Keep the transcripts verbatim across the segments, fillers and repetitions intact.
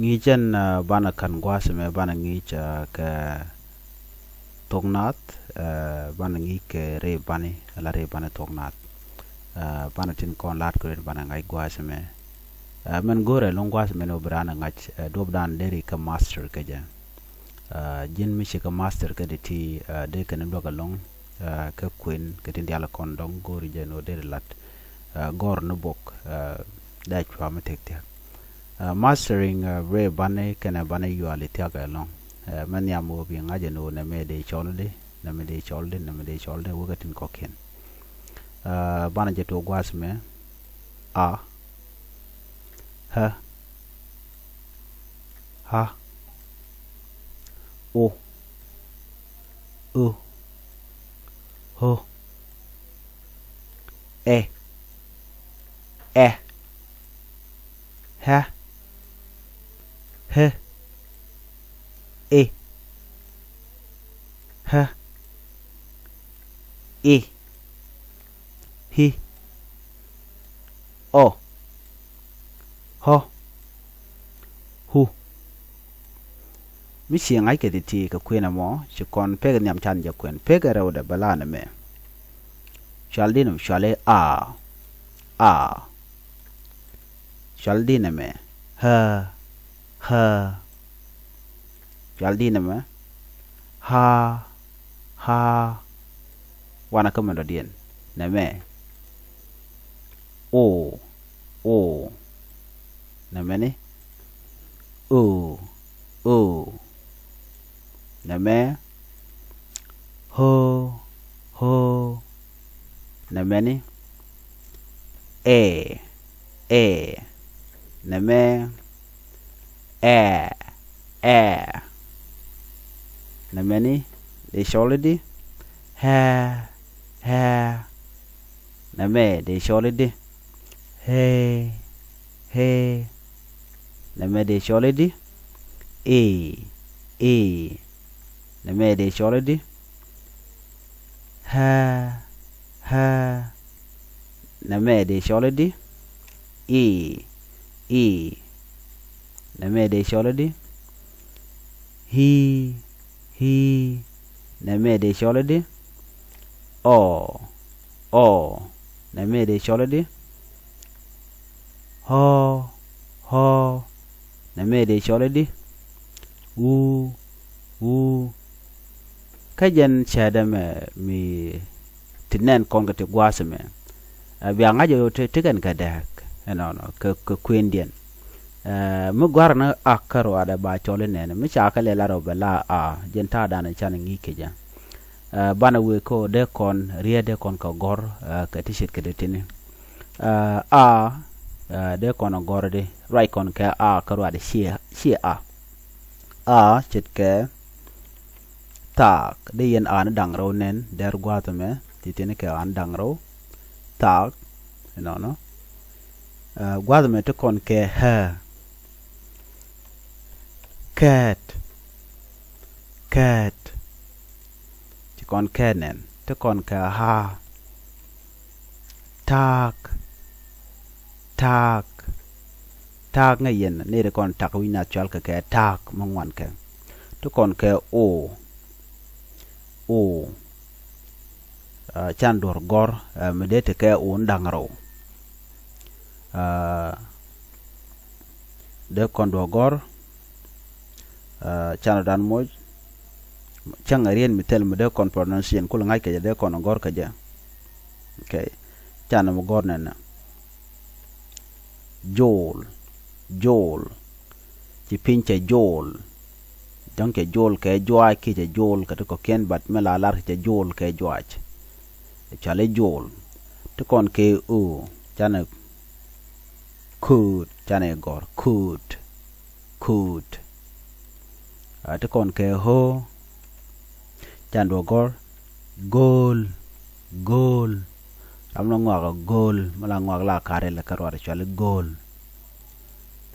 Ŋi̱i̱c ɛn, ah, banɛ ka̱n gua̱a̱th ɛmɛ banɛ ŋi̱i̱c, ah, kɛ thok naath, ah, banɛ ŋi̱i̱c kɛ rɛy bani, ala rɛy bani thok naath. Ah, banɛ tin kɔn la̱t kɛ rɛy banɛ ŋa̱c gua̱a̱th ɛmɛ. Ah, mɛn go̱o̱rɛ ɛlɔ̱ŋ gua̱a̱th ɛmɛ ni wä bi raan ɛ ŋa̱c, ah, duɔ̱p dan deri kɛ master kɛ jɛ. Ah, ji̱n mi ci kɛ master kɛ ti̱ti̱, ah, dee kɛn luäk ɛlɔ̱ŋ, ah, kɛ kuën kɛ tin diaal kɔn dɔ̱ŋ go̱o̱ri jɛ ni wä deri la̱t. Ah, gɔ̱r ni bok, ah, dee cua mi thiäk thiäk. Ah, mastering, ah, rɛy bani kɛnɛ bani yuali thia̱k ɛlɔ̱ŋ. Ah, mɛ nhiam wä bi ŋa̱c ɛn wä nɛmɛ dee cɔl di, nɛmɛ dee cɔl di, nɛmɛ dee cɔl di, wä kɛ tin kɔ̱kiɛn. Ah, banɛ jɛ tuɔk gua̱a̱th mɛ. A. Ä. Ha. O. Ö. Ho. Ɛ. Ɛ. Hɛ. Hɛ. Ɛ. Hä. I. Hi. Ɔ. Hɔ. Hu. Mi ci ŋa̱ckɛ ti̱ti̱ kɛ kuënɛ mɔ ci kɔn pek nhiam can jɛ kuën pek ɛ rɛwdɛ bɛ la nɛmɛ. Cual di nɛmɛ cual i̱ a. A. Cual di nɛmɛ. Ä. Ä. Cual di nɛmɛ. Ha. Ha. Wanɛ kä mɛn dɔ̱diɛn nɛmɛ. O. O. Nɛmɛni. Ö. Ö. Nɛmɛ. Ho. Ho. Nɛmɛni. Ɛ. Ɛ. Nɛmɛ. Ɛ. Ɛ. Nɛmɛni dee cɔl i̱di. Hɛ. Hɛ. Nɛmɛ dee cɔl i̱di. Hee. Hee. Nɛmɛ dee cɔl i̱di. Ii. Ii. Nɛmɛ dee cɔl i̱di. Hää. Hää. Nɛmɛ dee cɔl i̱di. Ii. Ii. Nɛmɛ dee cɔl i̱di. Hii. Hii. Nɛmɛ dee cɔl i̱di. Ɔ. Ɔ. Nɛmɛ dee cɔl i̱di. Hɔɔ. Hɔɔ. Nɛmɛ dee cɔl i̱di. Wuu. Wuu. Kä jɛn cäätdä mɛ mi ti nɛn kɔn kɛ ti gua̱a̱th ɛmɛ. Ɛ bia ŋa̱c ɛ ti ti kɛn kɛ dääk ɛnɔnɔ kɛ kɛ kuëndiɛn. Ɛ mi gua̱r ni ak kä ruaadɛ ba cɔl inɛn mi ca kɛ lɛ lar ɔ bɛ la a jɛn ta̱a̱ danɛ can ŋi̱i̱c kɛ jɛ. Ɛ banɛ wëë kä ɔ dee kɔn riet dee kɔn kɛ gɔ̱r ɛ kɛ ti ce̱tkɛ dee tini. Ɛ a ɛ dee kɔn ɛ gɔ̱r di ruac kɔn kɛ a kä ruaadɛ ciɛ ciɛ a. A ce̱tkɛ thaak dee yɛn a ni da̱ŋ rɛw nɛn dɛr gua̱a̱th ɛmɛ ti tini kɛ a ni da̱ŋ rɛw. Thaak inɔnɔ. Ɛ gua̱a̱th ɛmɛ ti kɔn kɛ ɣää. Kɛɛt. Kɛɛt. Ti kɔn kɛɛt nɛn ti kɔn kɛ ɣaa. Ta̱a̱k. Ta̱a̱k. Ta̱a̱k ŋäc yɛn ni ri kɔn ta̱k wi̱c nath cual kɛ kɛ ta̱a̱k mi ŋuan kɛ. Ti kɔn kɛ o. O. Ɛ can duɔ̱r gɔ̱r ɛ mi dee ti kɛ o ni da̱ŋ rɛw. Ɛ dee kɔn duɔ̱r gɔ̱r. Ɛ can dan moc. Cäŋ a rien mi thil mi dee kɔn pronunciation kul ŋa̱c kɛ jɛ dee kɔn gɔ̱r kɛ jɛ. Okay. Can mi gɔ̱r nɛnɛ. Jool. Jool. Ci piny cɛ jool. Dɔ̱ŋ cɛ jool kɛ juaac kiɛ cɛ jool kɛ ti kɔ̱kiɛn but mi la lar kɛ cɛ jool kɛ juaac. Cɔal i̱ jool. Ti kɔn kɛ o canɛ kööt canɛ gɔ̱r kööt. Kööt. A ti kɔn kɛ ɣöö can duɔ gɔ̱r. Gööl. Gööl. Ram la ŋɔak a gööl mi la ŋɔak la kari lɛ kä ruat cuali gööl.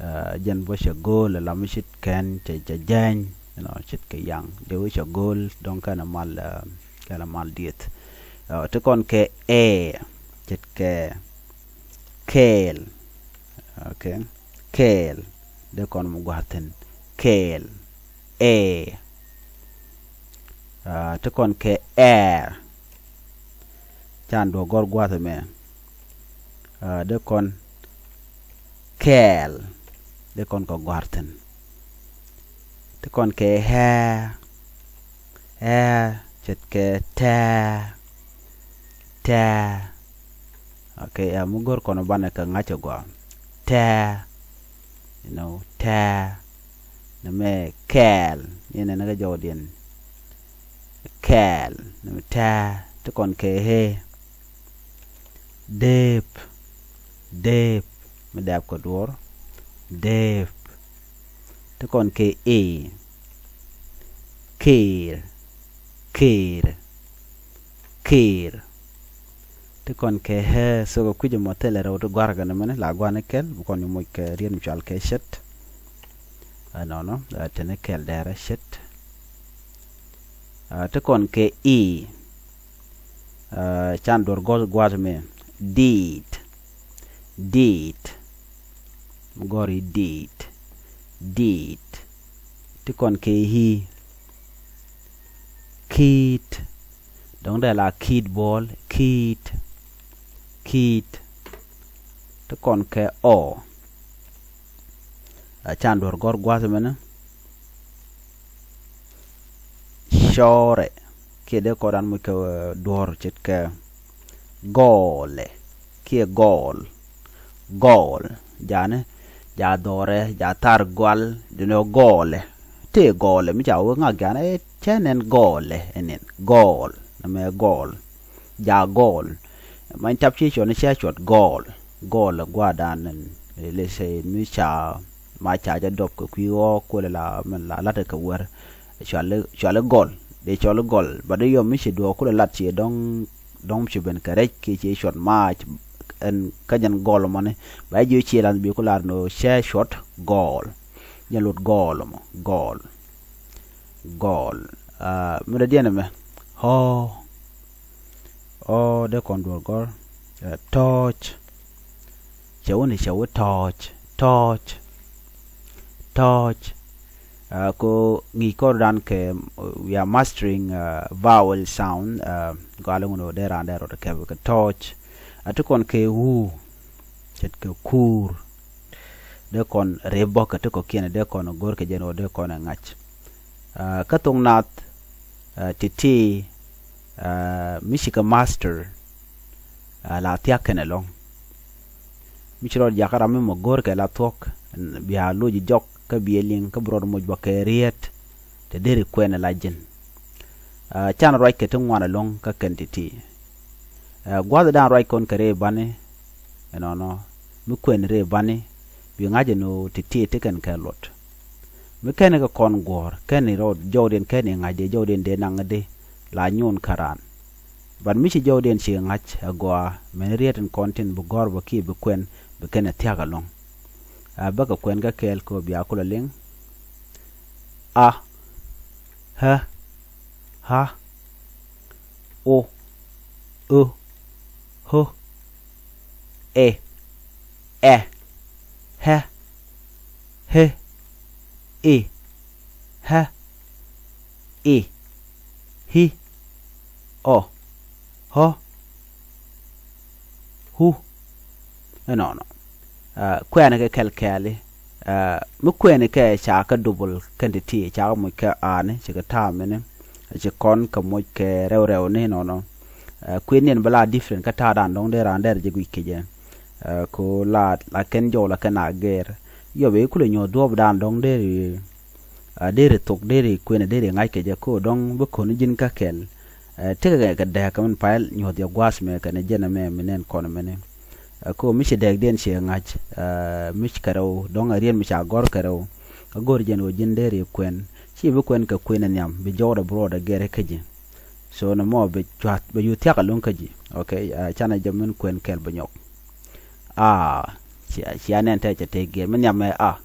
Ɛ jɛn bä cɛ gööl ɛ lam mi cit kɛn cɛ cɛ jɛny. You know, cit kɛ yaŋ dee wee cɛ gööl dɔ̱ŋ kɛn ɛ mal ɛ kɛn ɛ mal dieth. Ɛ ti kɔn kɛ ɛ cit kɛ kɛɛl. Okay. Kɛɛl. dee kɔn mɔ gua̱a̱th thi̱n. Kɛɛl. Ɛɛ. Ti kɔn kɛ ɛɛr. Can duɔ̱k gɔ̱r gua̱a̱th ɛmɛ. Dee kɔn kɛɛl. Dee kɔn kɛ gua̱a̱th thi̱n. Ti kɔn kɛ ɛɛ. Ɛɛ ce̱tkɛ tɛɛ. Tɛɛ. Ok, ɛ mi go̱r kɔn banɛ kɛ ŋa̱c ɛ gɔaa. Tɛɛ. You know, tɛɛ. Nɛ mɛ kɛɛl. Ni nɛ ni kɛ jɔwdiɛn. Kɛɛl. Nɛ mɛ tɛɛ. Ti kɔn kɛ ɛ. Deep. Deep. Mi dɛɛp kɛ duɔ̱ɔ̱r. Deep. Ti kɔn kɛ ɛ. Kiir. Kiir. Kiir. Ti kɔn kɛ ɛ. Thok ɛ kui̱c ɛmɔ thilɛ rɛw ti gua̱rkɛ ni mɛni la gua̱ni kɛl bi kɔn ni moc kɛ riet mi cual kɛ chet. Ɛnɔnɔ teni kɛl dɛrɛ chet. Ti kɔn kɛ ɛ. Can duɔr gɔs gua̱a̱th mi diit. Diit. Mi gɔ̱r i̱ diit. Diit. Ti kɔn kɛ i̱ kiit. Dɔ̱ŋ dee la kiit buɔl kiit. Kiit. Ti kɔn kɛ ɔ. Can duɔr gɔ̱r gua̱a̱th mɛnɛ. Cɔɔrɛ kiɛ dee kɔdan muc kɛ duɔ̱ɔ̱r ce̱tkɛ gɔɔlɛ kiɛ gɔɔl. Gɔɔl. Jani ja dhɔrɛ ja thar gual. Duni gɔɔlɛ. Tëë gɔɔlɛ mi ca wee ŋak jani cɛ nɛn gɔɔlɛ ɛnɛn gɔɔl. Nɛmɛ gɔɔl. Ja gɔɔl. Many tap ci cuɔt ni cɛ cuɔt gɔɔl. Gɔɔl ɛ gua̱a̱dan ɛn lɛ sɛ mi ca ma ca jɛ dɔp kɛ kui̱ ɣɔ̱ɔ̱k kulɛ la mɛn la la̱t kɛ wär. Cuali cuali gɔl dee cɔl gɔl ba dee yɔm mi ci duɔɔk kulɛ lat ci dɔŋ. Dɔŋ ci ben kɛ rɛc kiɛ ci cuɔt maac. Ɛn kä jɛn gɔl mɔni ba jiö ci lath bi ku lar ni cɛ cuɔt gɔɔl. Jɛn lut gɔɔl mɔ gɔɔl. Gɔɔl. Mi dee diɛn ɛmɛ ɣɔɔ. Ɔ dee kɔn duɔl gɔr. Tɔɔc. Cɛ wä ni cɛ wä tɔɔc. Tɔɔc. Tɔɔc. Ko ŋi̱i̱c kɔr dan kɛ we are mastering vowel sound. Gɔal ŋun dee ran dee rɔt kɛ kɛ tɔɔc. A ti kɔn kɛ wuu. Ce̱tkɛ kuur. Dee kɔn rep bɔk kɛ ti kɔ̱kiɛn dee kɔn go̱r kɛ jɛn ɣöö dee kɔn ɛ ŋa̱c. Kä thok nath ti̱ti̱ mi cikɛ master la thiak kɛn ɛlɔ̱ŋ. Mi ci rɔɔd jakä ram mi mɔ go̱r kɛ la thuɔ̱k bia loc jɔk kä biɛ liŋ kä bi rɔɔd moc bä kɛ riet. Te deri kuɛn ɛ la ji̱n. Can ruac kɛ ti ŋuan ɛlɔ̱ŋ kä kɛn ti̱ti̱. Gua̱thdan ruac kɔn kɛ rëë bani. Ɛnɔnɔ mi kuɛn rëë bani bi ŋa̱c ɛn ɣöö ti̱ti̱ ti kɛn kɛ luɔt. Mi kɛn kɛ kɔn guɔ̱ɔ̱r kɛn rɔɔd jɔwdiɛn kɛn i̱ ŋa̱c dee jɔwdiɛn dee naŋ di la nyuun kä raan. But mi ci jɔwdiɛn ci ŋa̱c ɛ gɔaa mɛn riet in kɔn tin bi gɔ̱r bä kiɛ bi kuɛn bi kɛn ɛ thia̱k ɛlɔ̱ŋ. Ɛ bäkɛ kuɛn kä kɛɛl kɛ ɣöö bia kulɛ liŋ. A. Ɣä. Ɣa. O. Ö. Ɣö. Ɛ. Ɛ. Ɣɛ. Ɣe. I. Ɣä. I. Hi. Ɔ. Ɣɔ. Hu. Ɛnɔnɔ. Kuɛɛni kɛ kɛl kɛɛli. Mi kuɛɛni kɛ ca kä dubul kɛn ti ti ca kä moc kɛ aani ci kɛ ta̱a̱ mini. Ci kɔn kɛ moc kɛ rɛw rɛw ni nɔnɔ. Kuɛɛni ɛn bä la different kä ta̱a̱ dan dɔ̱ŋ dee raan dɛr jɛ guic kɛ jɛ. Ko la la kɛn jɔw la kɛn a gɛɛr. Yɔ bɛ kulɛ nyuɔ̱th duɔ̱ɔ̱p dan dɔ̱ŋ dee ri. Dee ri thok dee ri kuɛɛni dee ri ŋa̱c kɛ jɛ ko dɔ̱ŋ bä ko̱ni ji̱n kä kɛl. Tekɛ kɛ dɛɛk kɛ min payɛl nyuɔ̱th jɛ gua̱a̱th mɛ kɛn jɛn ɛmɛ mi nɛn kɔn mini. Ɛ ko mi ci dɛɛkdiɛn ci ŋa̱c mi ci kɛ rɛw dɔ̱ŋ ɛ riet mi ca gɔ̱r kɛ rɛw. Kä go̱r jɛn ɣöö ji̱n dee ri kuɛn ci bi kuɛn kɛ kuën ɛ nhiam bi jɔwdɛ bi ruɔɔdɛ gɛr kä ji̱. So nɛ mɔ bi cua̱th bi yuth thia̱k ɛlɔ̱ŋ kä ji̱. Ok. Canɛ jɛ min kuɛn kɛl bi nyɔk. A cia nɛn tɛ cɛ tëë gɛr mi nhiam ɛ a.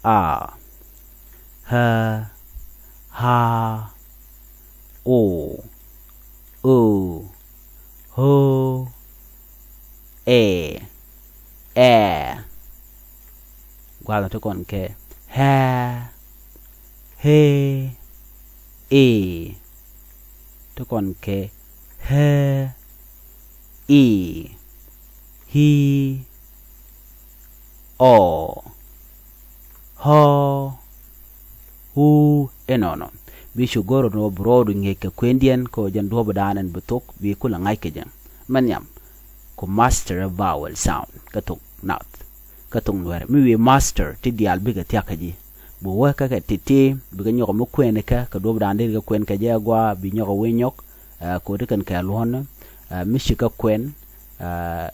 A. Ɣä. Ɣa. O. Ö. Ɣö. Ɛ. Ɛ. Gua̱a̱th ti kɔn kɛ hɛ, hee, i. Ti kɔn kɛ hɛ, i, hi, ɔ, hɔ, hu. Inɔnɔ bi cu go̱r ni wä bi rɔɔdu ŋi̱eec kɛ kuëndiɛn kɛ ɣöö jɛn duɔ̱ɔ̱p dan ɛn bi thok bi kulɛ ŋa̱c kɛ jɛ. Mɛ nhiam ku master ɛ vowel sound kä thok Naath kä thok Nuɛɛrɛ. Mi wi̱i̱ master ti diaal bikɛ thia̱k kä ji̱. Bi wä kä kɛ ti̱ti̱ bikɛ nyɔk mi kuɛn kɛ kɛ duɔ̱ɔ̱p dan deri kɛ kuɛn kɛ jɛ a gɔaa bi nyɔk a wee nyɔk. Ɛ, kɛ ɣöö ti kɛn kɛ luɔ̱n ɛ, mi ci kä kuɛn, ɛ,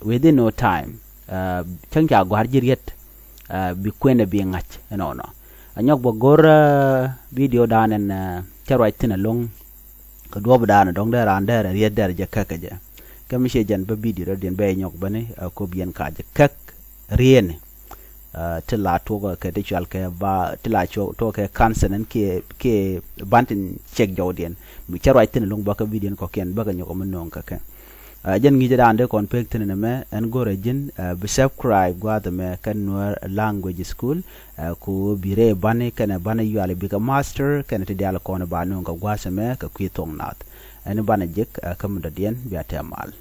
within no time, ɛ, cäŋ ca gɔ̱a̱r ji̱ riet, ɛ, bi kuɛn ɛ bi ŋa̱c ɛnɔnɔ. A nyɔk bä go̱r, ɛ, video dan ɛn, ɛ, cä ruac thi̱n ɛlɔ̱ŋ. Kɛ duɔ̱ɔ̱p dan ɛ dɔ̱ŋ dee raan dee rɛ riet dee rɛ jɛ käk kɛ jɛ. Kä mi ciɛ jɛn bä video rɔ diɛn bɛ nyɔk bäni, ɛ, kop yɛn ka jɛ käk rieni. Ɛ, ti la tuɔk kɛ ti cual kɛ ba ti la cuɔ tuɔk kɛ kansen ɛn kiɛ kiɛ ban tin cɛk jɔwdiɛn. Mi cä ruac thi̱n ɛlɔ̱ŋ bä kä video ni kɔkiɛn bä kɛ nyɔk mi no̱o̱ŋ kä kɛ. Ɛ, jɛn ŋi̱i̱cä dan dee kɔn pek thi̱n ɛn ɛmɛ ɛn go̱rɛ ji̱n, ɛ, bi subscribe gua̱a̱th ɛmɛ kä Nuer Language School. Ɛ, ku bi rɛy bani kɛnɛ bani yuali bikɛ master kɛnɛ ti diaal kɔn ba no̱o̱ŋ kɛ gua̱a̱th ɛmɛ kɛ kui̱ thok Naath. Ɛn banɛ jek, ɛ, kä mi dɔ̱diɛn bia tɛm mal.